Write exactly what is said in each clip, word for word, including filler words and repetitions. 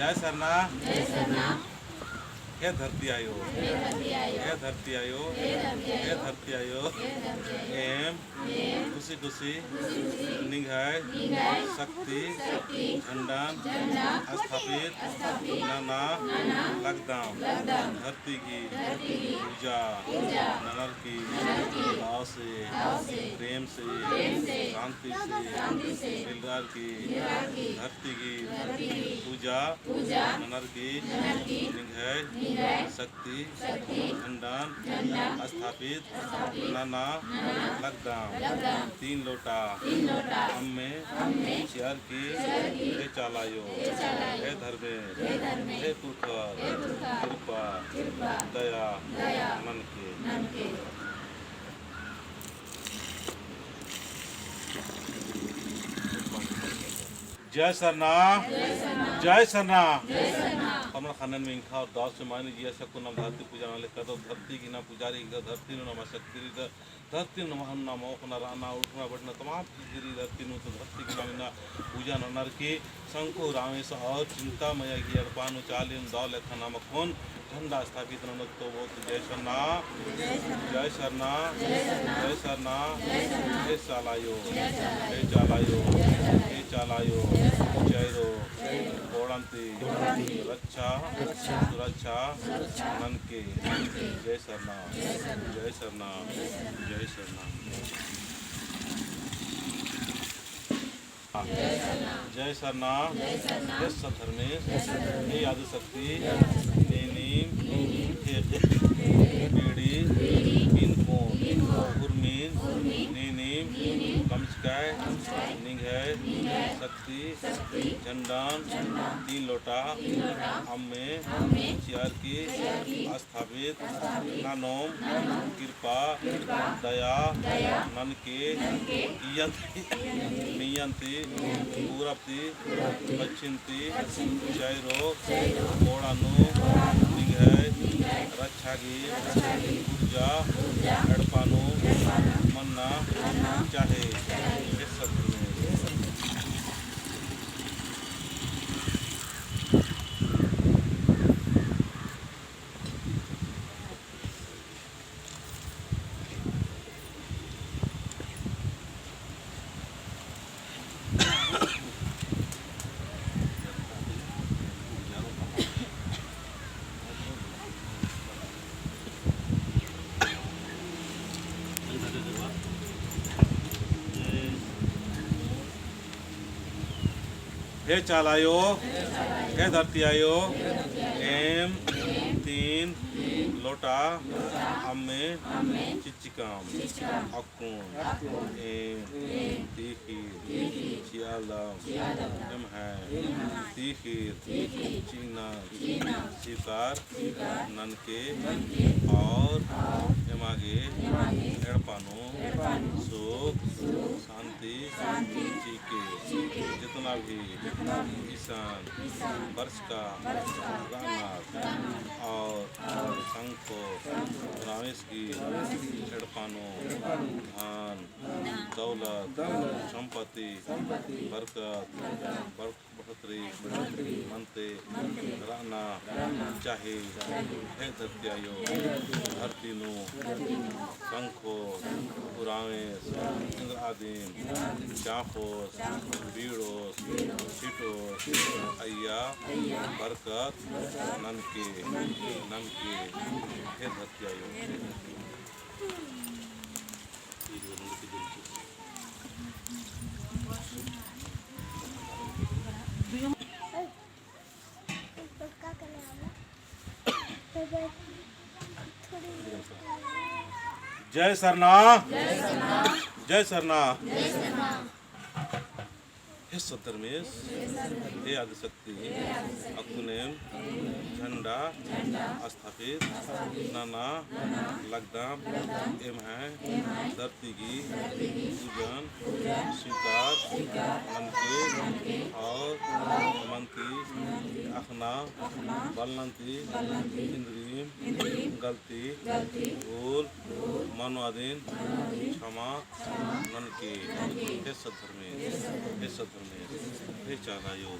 जय सरना। जय सरना। हे धरती आयो। हे धरती आयो। हे धरती आयो। हे धरती आयो। हे धरती आयो। एम। एम। खुशी खुशी। खुशी खुशी। निंग्है। निंग्है। शक्ति। शक्ति। झंडान। झंडा। स्थापित। स्थापित। नना। नना। लगदम। लगदम। धरती गही। धरती गही। पूजा। पूजा। ननर की। ननर की। भाव से। भाव से। प्रेम से। प्रेम से। शांति से। शांति से। मिलरार की। मिलरार की। धरती गही। धरती गही। पूजा। पूजा। ननर की। ननर की। निंग्है। निंग्है। शक्ति। शक्ति। झंडान। झंडान। स्थापित। स्थापित। नना। नना। लगदम। लगदम। तीन लोटा। तीन लोटा। अम्मे। अम्मे। चिअर की। चिअर की। हे चाला आयो। हे चाला आयो। हे धर्मेस। हे धर्मेस। हे पुरखर। हे पुरखर। कृपा। कृपा। दया। दया। ननके। ननके। जय सरना। जय सरना। जय सरना। जय सरना। हमरा ख़न्नन मिंख़ा और दास से मायने जिया सकु नम धरती पूजा नना लेखा तो धरती गही ना पुजारी, धरती नू नमा शक्ति रई, धरती नू नमा हन्ना मोख़ना, रअना, उठना, बैठना, तमाम चीज रई धरती नू, तो धरती गही ना पूजा ननर की शंखु रामेस और चिंता मया गही एड़पा नू चाली नू दव लेखा नम अक्कुन झंडा स्थापित ननोत तो बहुत जय सरना, जय सरना, जय सरना, जय सरना, जय सरना, हे चाला आयो, हे चाला आयो, हे चाला आयो, चैरो, कोड़ंती, रक्षा, सुरक्षा, ननके, जय सरना, जय सरना, जय सरना। जय सरना। जय सरना। हे सत धर्मेस। हे आदि शक्ति। नीनिम। हे बीड़ी। बीड़ी। बिन कोन। बिन कोन। उर्मिन। उर्मिन। नीनिम। नीनिम। कमचकय। कमचकय। निंग्है। निंग्है। शक्ति। शक्ति। झंडान। झंडान। तीन लोटा। तीन लोटा। अम्मे। अम्मे। चिअर की। चिअर की। स्थापित ननोम किरपा दया ननके इयंती मियंती पूरबती पच्छिमती चैरो कोड़ा नू निंग्है रच्छा गही ऊर्जा एड़पा नू मन्ना चाहे। हे चाला आयो, हे धरती आयो, एम तीन लोटा अम्मे चिच्चिकम अक्कुन एम तीखिर चिअलदम एम्है तीखिर चिअना स्वीकार ननके और एमा गे एड़पा नू सुख शांति चिके। जितना भी इसन बरचका रअनर और शंखु रामेस गही एड़पा नू धन दौलत संपत्ति बरकत बढ़ोतरी मनते रअना चाही। हे धरती आयो, धरती नू शंखु रामेस एन्दरा दिम चाँख़ोस, बीड़ोस, छिटोस, अइय्या बरकत ननके, ननके। हे धरती आयो। जय सरना। जय सरना। हे सत धर्मेस, हे आदिशक्ति, अक्कुन एम झंडा स्थापित नना लगदम। एम्है धरती गही पूजन स्वीकार ननके और मनती अख़ना बलनती इन्द्रिम गलती भूल मनवादिन क्षमा ननके। हे सत धर्मेस, हे सत धर्मेस, हे चाला आयो।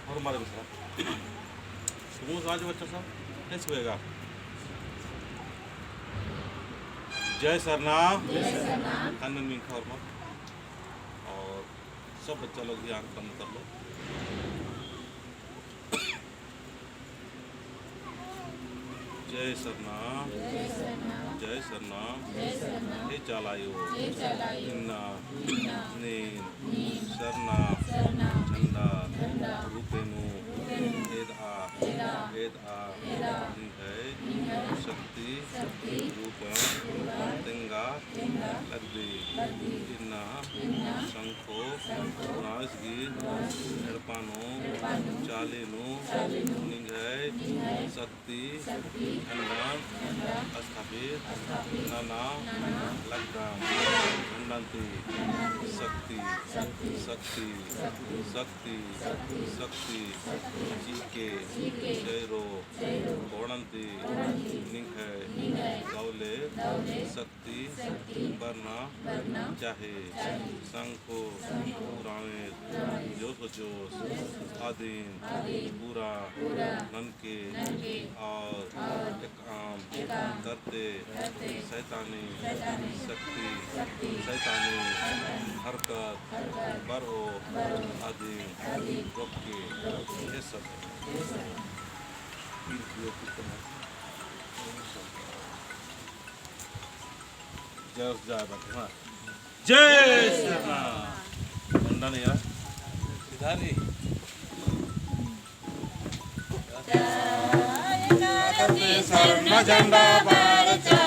और हमारे दूसरा सुमो आज बच्चा सब कैसे होएगा? जय सरना। जय सरना। तन मन मिंखा और मत। और सब बच्चा लोग भी आंख बंद कर लो। जय सरना। जय सरना। जय सरना। जय सरना। हे चालायो। हे चालायो। इन्ना। इन्ना। नीन। नीन। सरना। सरना। झंडा। झंडा। रूपे नू। रूपे नू। एदआ। एदआ। एदआ। एदआ। निंग्है। निंग्है। शक्ति। शक्ति। रूपन। रूपन। तेंगा। तेंगा। लगदी। लगदी। इन्ना। इन्ना। शंखो। शंखो। उराँवस गही। उराँवस गही। एड़पा नू। एड़पा नू। चाली नू। चाली नू। निंग्है। निंग्है। शक्ति। शक्ति। झंडान। झंडान। स्थापित। स्थापित। नना। नना। लगदम। झंडान ती। शक्ति। शक्ति। शक्ति। शक्ति। शक्ति। शक्ति। शक्ति। शक्ति। चीके। चीके। चैरो। चैरो। कोड़न ती। कोड़न ती। निंग्है। निंग्है। दवले। दवले। शक्ति। शक्ति। बरना। बरना। चाहे। चाहे। शंखो। शंखो। उराँवेर। उराँवेर। जोस जोस। जोस जोस। आदिन। आदिन। पूरा। पूरा। ननके। ननके। और। और। एकअम। एकअम। तरते। तरते। सैतानी। सैतानी। शक्ति। शक्ति। सैतानी। सैतानी। हरकत। हरकत। बरओ। बरओ। आदिन। आदिन। रोके। रोके। ये सब। ये सब। जय, जय बाबा, हाँ। जय सेना। झंडा नहीं यार। इधर ही। सरना झंडा बरचा।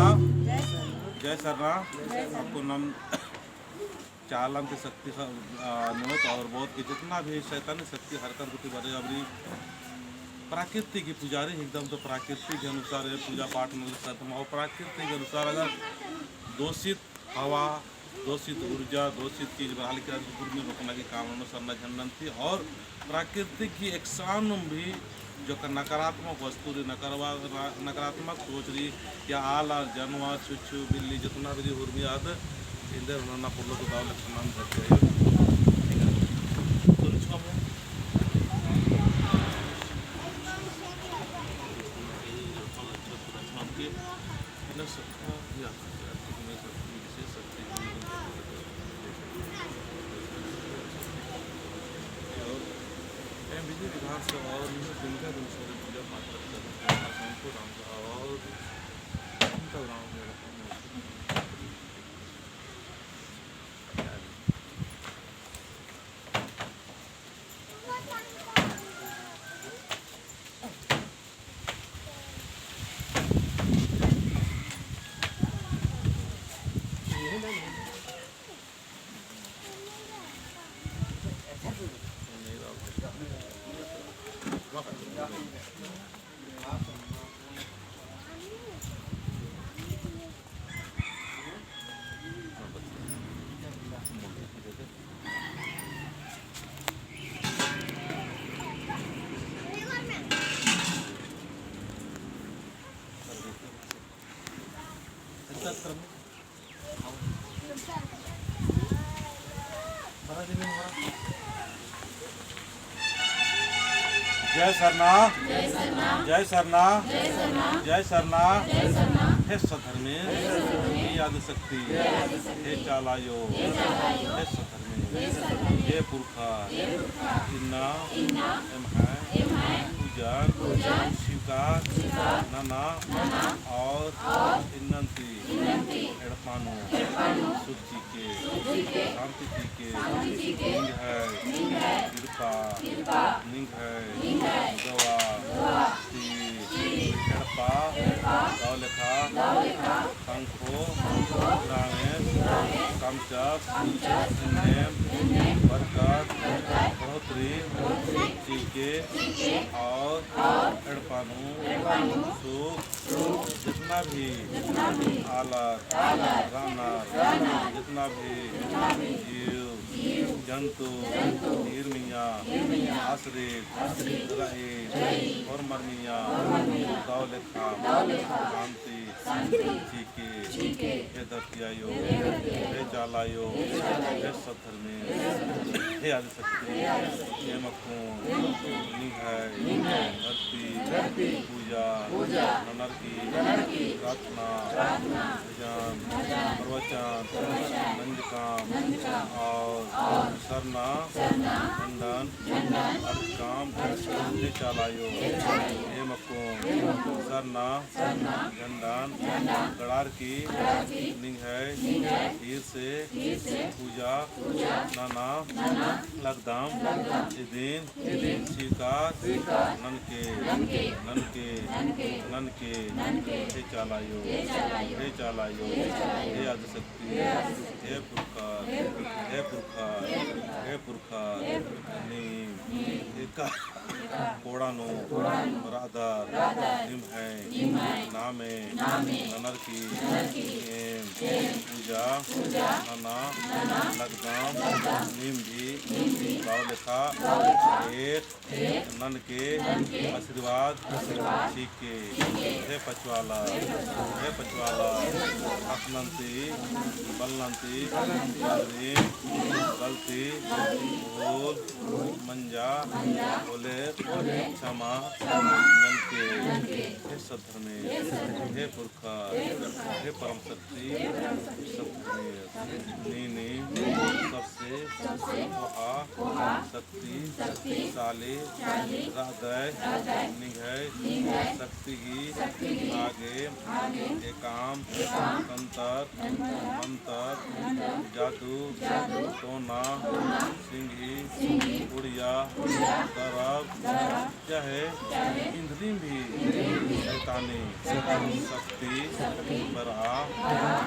जय सरना। अक्कुन नम चालन ती शक्ति ख-, आ, नोत और बहुत कि जितना भी शैतानी शक्ति हरकत गुट्ठी बरे अबरी प्राकृतिक ही पुजारी एकदम तो प्राकृतिक के अनुसार ये पूजा पाठ नल करत हमा और प्राकृतिक के अनुसार अगर दूषित हवा, दूषित ऊर्जा, दूषित चीज बरआ लगी कि उर्मी रोकना की काम नू सरना झंडन ती और प्राकृतिक की एकसानुम भी जो का नकारात्मक वस्तु रई, नकारवा-, नकारात्मक सोच रई, या आलर, जानवर, छुच्छू, बिल्ली, जितना भी रई उर्मी आद, इन्दर नना पोल्लो तो दव लेखा नाम धरती है। तो रिछवा में। इन्ना सबका भी आता है, आपकी दुनिया सबकी विशेष शक्ति की और एम विधि विधान से और इन्हें दुनिया के अनुसार पूजा पाठ करते हैं। राम को राम का और उनका राम का जय सरना। जय सरना। जय सरना। जय सरना। जय सरना। हे सत धर्मेस, हे आदिशक्ति, हे चाला अयो, हे सत धर्मेस, हे पुरखा, इन्ना एम्है पूजन स्वीकार नना और इन्नन ती एड़पा नू सुख चिके, शांति चिके, निंग्है कृपा, निंग्है दवा ती एड़पा दव लेखा शंखो उराँवस कमचस, एन्नेम बरकत बढ़ोतरी चिके और एड़पा नू सुख जितना भी आलर रअनर, जितना भी जीव जंतु ईर मइय्याँ आश्रित रई, होरमर मइय्याँ दव लेखा शांति चिके। हे धरती अयो, हे चाला अयो, हे सत धर्मेस, हे आदिशक्ति, एम अक्कुन निंग्है धरती पूजा ननर की प्रार्थना, भजन, प्रवचन नंजकम और सरना झंडन अड़चकम। हे चाला अयो, एम अक्कुन सरना झंडन गड़ार की निंग्है ईर से पूजा नना लगदम। इदिन स्वीकार ननके, ननके, ननके। हे चाला अयो, हे चाला अयो, हे आदिशक्ति, हे पुरखा, हे पुरखा, हे पुरखा, नीम एका कोड़ा नू रअदर निम्है नामे ननर की एम पूजा नना लगदम। नीम भी दव लेखा एक ननके आशीर्वाद चिके। हे पचवाला, हे पचवाला, अख़नन ती, बलनन ती, बलरिम गलती, भूल, मंजा होले क्षमा ननके। हे सत धर्मेस, हे पुरखा, हे परम शक्ति, नीन सबसे कोहा शक्तिशाली रअदय। निंग्है शक्ति गही आगे एकाम तंतर मंतर जादू टोना सिंगी उड़िया दरब चाहे इन्द्रिम भी शैतानी शक्ति बरआ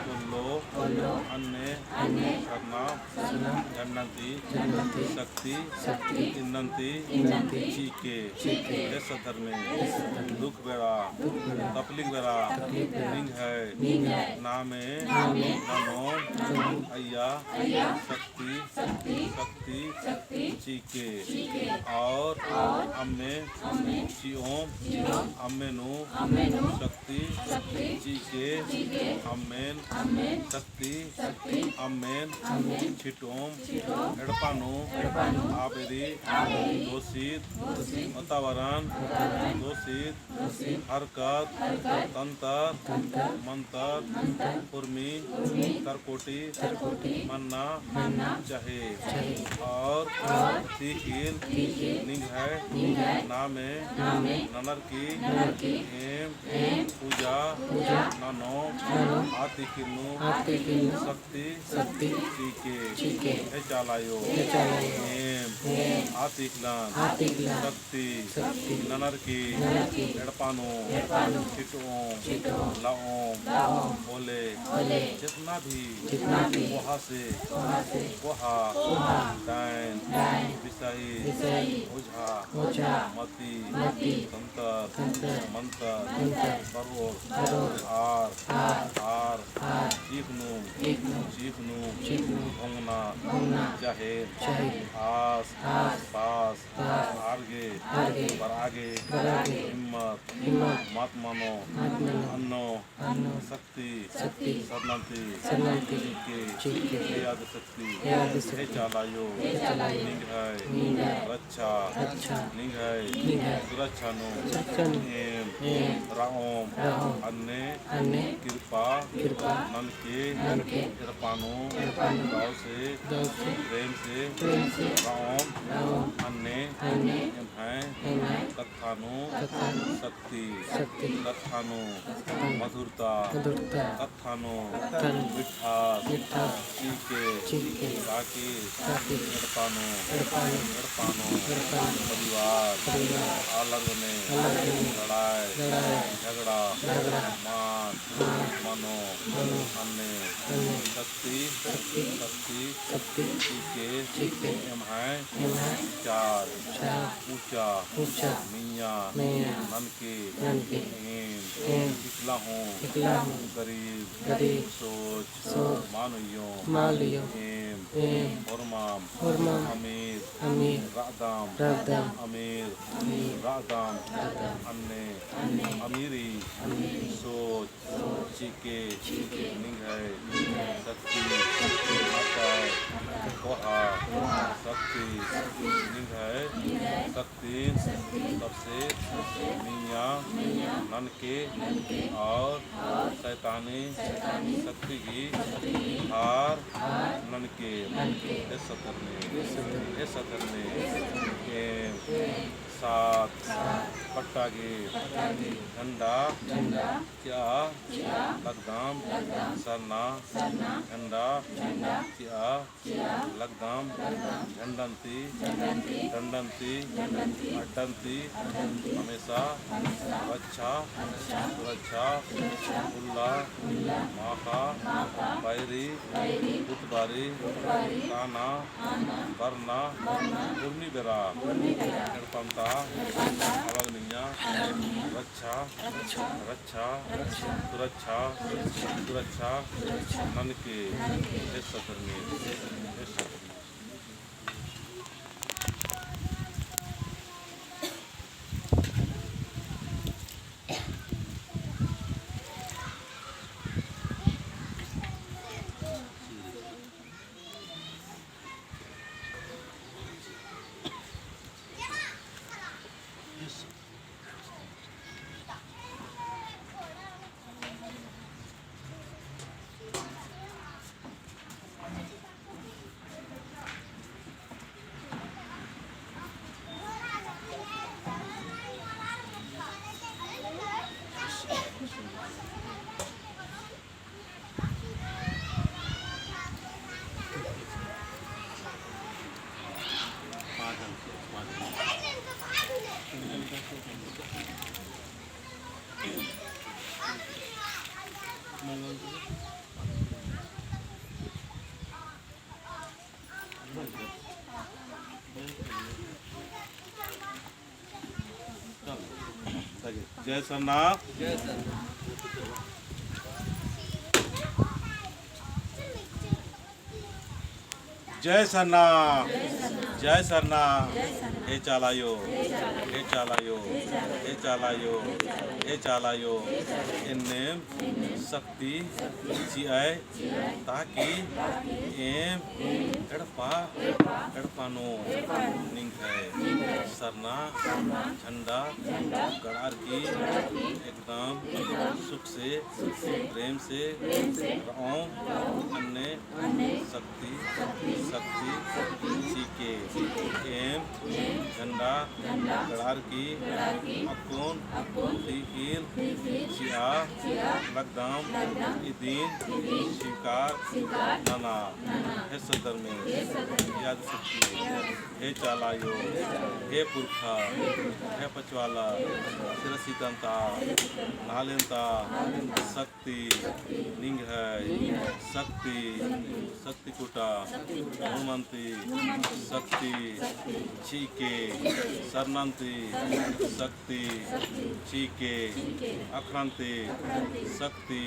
पोल्लो अन्ने सरना झंडन ती शक्ति इन्नन ती चीके। हे सद्धर्मे दुख बेड़ा तकलीफ बेड़ा निंग्है नामे ननोम अइय्या शक्ति शक्ति चीके। और अम्मे चिओम अम्मे नू शक्ति चीके। अम्मेन शक्ति अम्मेन छिटओम। एड़पा नू आबेरी दूषित वातावरण दूषित हरकत, तंतर, मंतर, उर्मी, तरकोटी, मन्ना, चाहे। और तीखिल, निंग्है, नामे, ननर की, एम, पूजा, ननोम, आ तीखिल नू, शक्ति, शक्ति, चीके, हे चालायो, एम, आ तीखिलन, शक्ति, शक्ति ननर की एड़पा नू छिटओम लओम होले जितना भी कोहा से कोहा डाइन बिसाही ओझा मती तंतर मंतर बरोर आर आर चीख नू चीख नू भोंगना चाहे आस पास आर गे बरआ गे हिम्मत मत मनो। अन्नो शक्ति सरनन ती चीके। हे आदिशक्ति हे चालायो निंग्है रक्षा निंग्है सुरक्षा नू एम रओम। अन्ने कृपा ननके एड़पा नू दव से प्रेम से रओम। अन्ने एम्है कत्था नू शक्ति कत्था नू मधुरता कत्था नू मिठास चीके ताकि एड़पा नू परिवार आलर गने लड़ाई झगड़ा मान मनो। अन्ने शक्ति शक्ति चीके एम्है विचार ऊँचा मइय्याँ ननके एम इकला हूँ गरीब सोच मानुइयों एम होरमाम अमीर रअदम अमीर रअदम। अन्ने अमीरी सोच चीके निंग्है शक्ति अतै कोहा शक्ति निंग्है शक्ति सबसे मइय्याँ ननके और शैतानी शक्ति गही हार ननके। हे सद्धर्मे हे सद्धर्मे एम सात पट्टा गे झंडा चिआ लगदम सरना झंडा चिआ लगदम झंडन ती डंडन ती अड्डन ती हमेशा रक्षा सुरक्षा उल्ला माख़ा बैरी पुतबारी काना बरना उर्मी बेरा एड़पन्ता अवग मइय्याँ रक्षा रक्षा सुरक्षा सुरक्षा ननके। हे सद्धर्मे हे सद्धर्मे। जय सरना। जय सरना। जय सरना। हे चाला आयो, हे चाला आयो, हे चाला आयो, हे चाला आयो। एन्नेम शक्ति चिअय ताकि एम एड़पा, एड़पा नू निंग्है सरना झंडा गड़ार की एकदम सुख से, प्रेम से रओम। अन्ने शक्ति, शक्ति चिके एम झंडा गड़ार की अक्कुन तिख़िल चिआ लगदम। इदिन स्वीकार नना। हे सद्धर्मेस, आदि शक्ति, हे चाला आयो, हे पुरखा, हे पचवाला, सिरसितंता, नालेंता, शक्ति निंग्है, शक्ति, शक्ति कुटा, गुणमंती, शक्ति चिके, सरनंती, शक्ति चिके, अखड़ंती, शक्ति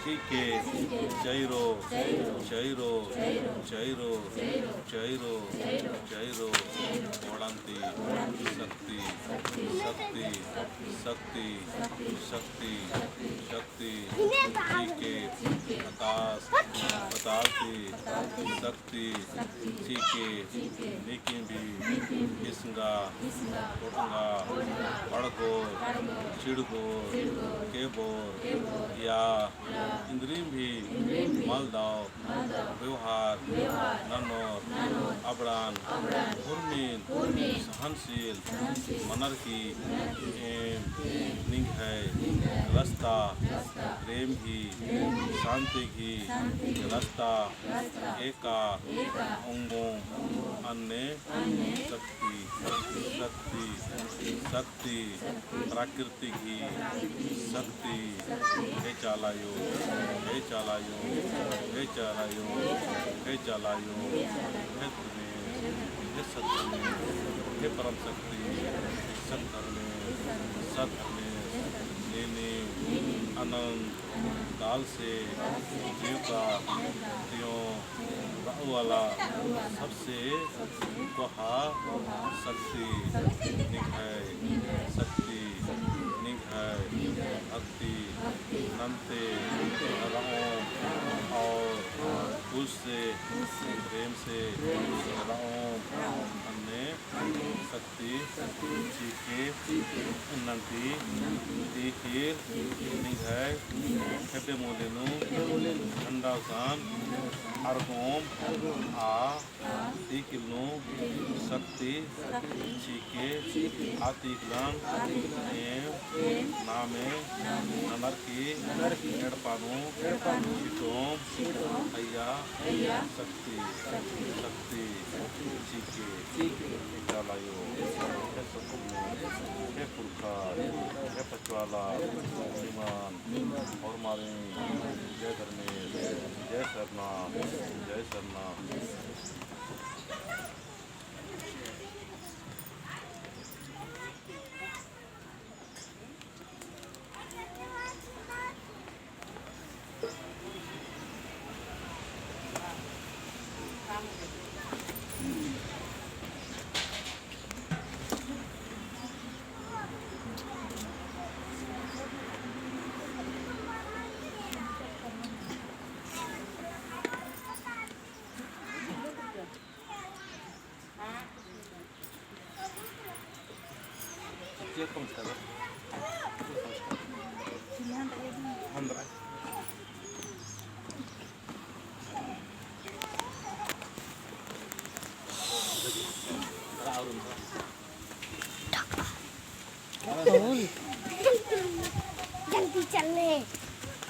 चिके। चैरो, चैरो, चैरो, चैरो, चैरो, ओड़ंती, शक्ति, शक्ति, शक्ति, शक्ति, शक्ति चिके। अकास, पताल ती, शक्ति चिके। नीकिम भी, किसंगा, टोटंगा, अड़गोर, चिड़गोर, केबोर, या इन्द्रिम भी मलदव व्यवहार ननोर अबड़ान उर्मिन सहनशील मनर की एम निंग्है रस्ता प्रेम ही शांति ही रस्ता एका ओंगोम। अन्ने शक्ति, शक्ति, शक्ति, प्राकृतिक ही शक्ति। हे चाला आयो, हे चाला आयो, हे चाला आयो, हे चाला आयो, हे धर्मेस, हे सद्धर्मेस, हे परम शक्ति, सद्धर्मेस, सद्धर्मेस, नीनिम अनंत काल से जीवका तियों रऊ वाला सबसे कोहा शक्ति निंग्है, शक्ति निंग्है, भक्ति नन्ते रओम और खुश से प्रेम से रओम। अन्ने शक्ति चिके नन्ती तिख़िल निंग्है खेड्डे मूली नू झंडा उसान अरगोम आ तिख़िल नू शक्ति चिके आ तिख़िलन एम नामे ननर की एड़पा नू चिटोम। अइय्या शक्ति, शक्ति चिके। हे चाला आयो, हे सतगुरु, हे पुरखा, हे पचवाला, निमन होरमारिन जय धर्मेस, जय सरना, जय सरना। जल्दी चलने।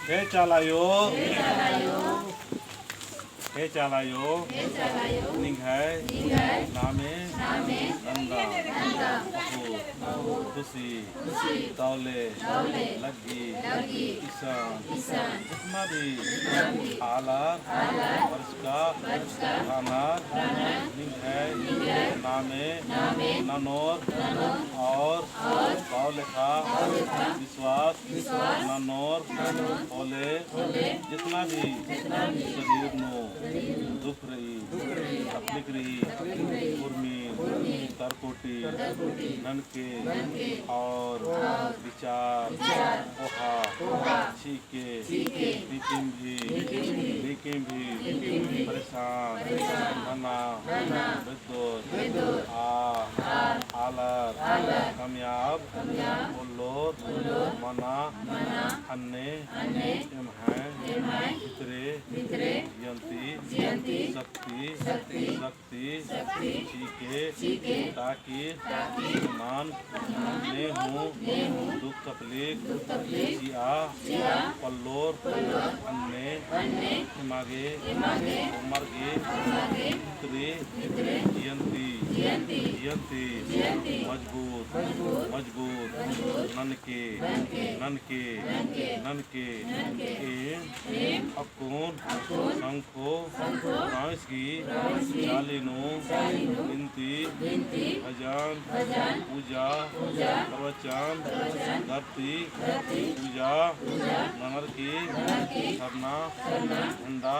हे चाला आयो। हे चाला आयो। निंग्है। नामे। नंदा बहुत खुशी दौले लग्गी। इसन जितना भी आलर बरचका रअनर निंग्है नामे ननोर और दौलेखा विश्वास ननोर होले जितना भी शरीर नू दुख रई, तकलीफ रई, उर्मी, तरकोटी, ननके और विचार, कोहा, चीके, नीकिम भी, नीकिम भी, परेशान, नना, बेद्दोर, आ, आलर, कामयाब, पोल्लोर, मना, अन्ने, एम्है, भितरे, जियन्ती, शक्ति, शक्ति, चीके, ताकि, ताकि, मान, ने हूँ, दुख तकलीफ, चिआ, पल्लोर, अन्ने, एमागे, उमर गे, भितरे, जियन्ती, जियन्ती, मजबूत, मजबूत, ननके, ननके, ननके, एम, अक्कुन, संग खो, फ्रांस गही चाली नू बिनती, भजन, पूजा, प्रवचन, धरती पूजा ननर की सरना झंडा